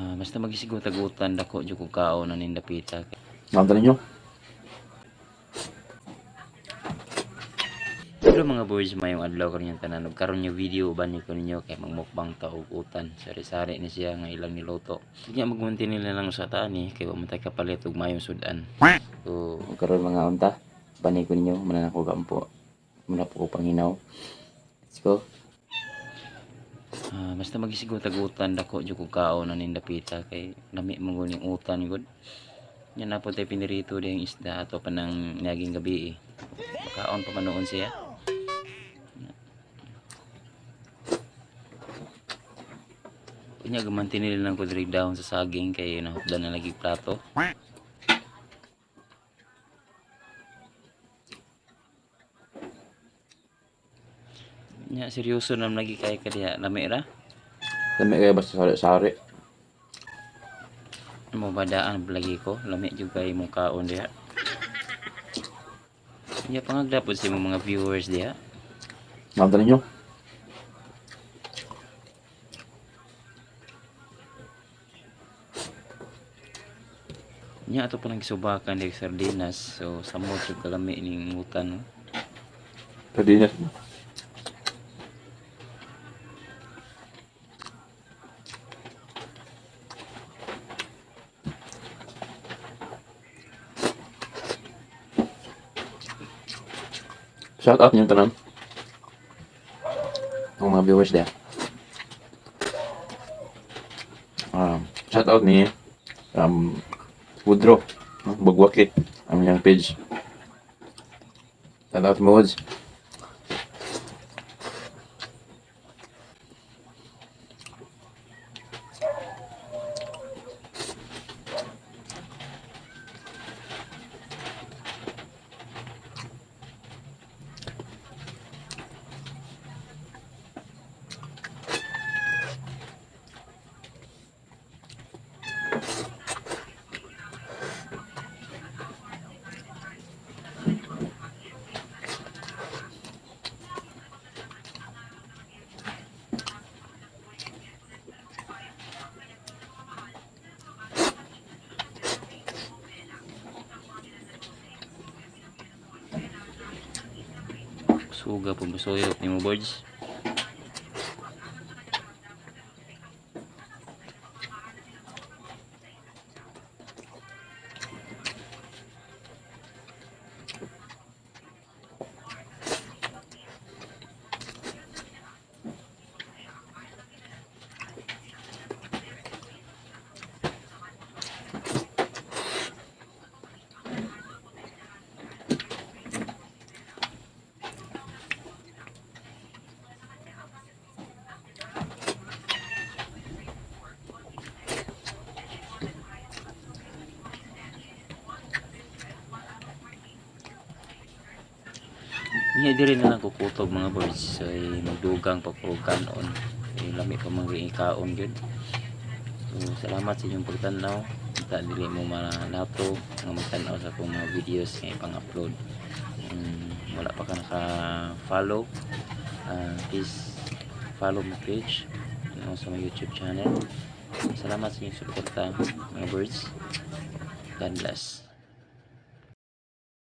Basta magisig ko utan, dako jud kog kaon aning dapita. Mamta ninyo? Hello mga boys, mayong adlaw karon tanan ug karon nga video uban ko ninyo kay magmukbang ta og utan. Sari-sari ni siya nga ilang niluto. Unya magmunti nila lang sa taan kay wa man tay kapalit og mayong sudan. So karon mga unta, bani ko ninyo man ako gampo. Muna po ko panghinaw. Let's go. Basta magisig ko utan, dako jud kog kaon aning dapita kay lami man gud ning utan gud. Nya na po tay pinirito diyang isda ato pa nang niaging gabi eh. Makaon pa man noon siya. Unya gumanti nila lang ko diri down sa saging kay nahupdan na lagi plato. Nya seryoso na lagi kay ka diha, lami ra. Lami kaya basta sari-sari. Mo badaan lagi ko, lami jud kay mong kaon diha. Nya pangagda pod sa imong mga viewers diha. Mamta ninyo? Nya ato pa nang gisubakan diri sardinas, so samot jud kalami ning utan. No? Sardinas. Shout out niyo tanan. Ang mga viewers there. Shout out ni Woodrow, no? Bagwaki, ang iyang page. Shout out mo, Woods. Suga po musuyop nimo, birds. Nya diri na lang kukutob mga birds ay magdugang pa ko kanon. Kay lami pa man gyud kaon gyud. So salamat sa inyong pagtan-aw. Unta dili mo malato nga magtan-aw sa akong mga videos nga ipang-upload. Wala pa ka naka-follow, please follow my page and also my YouTube channel. Salamat sa inyong suporta mga birds. God bless.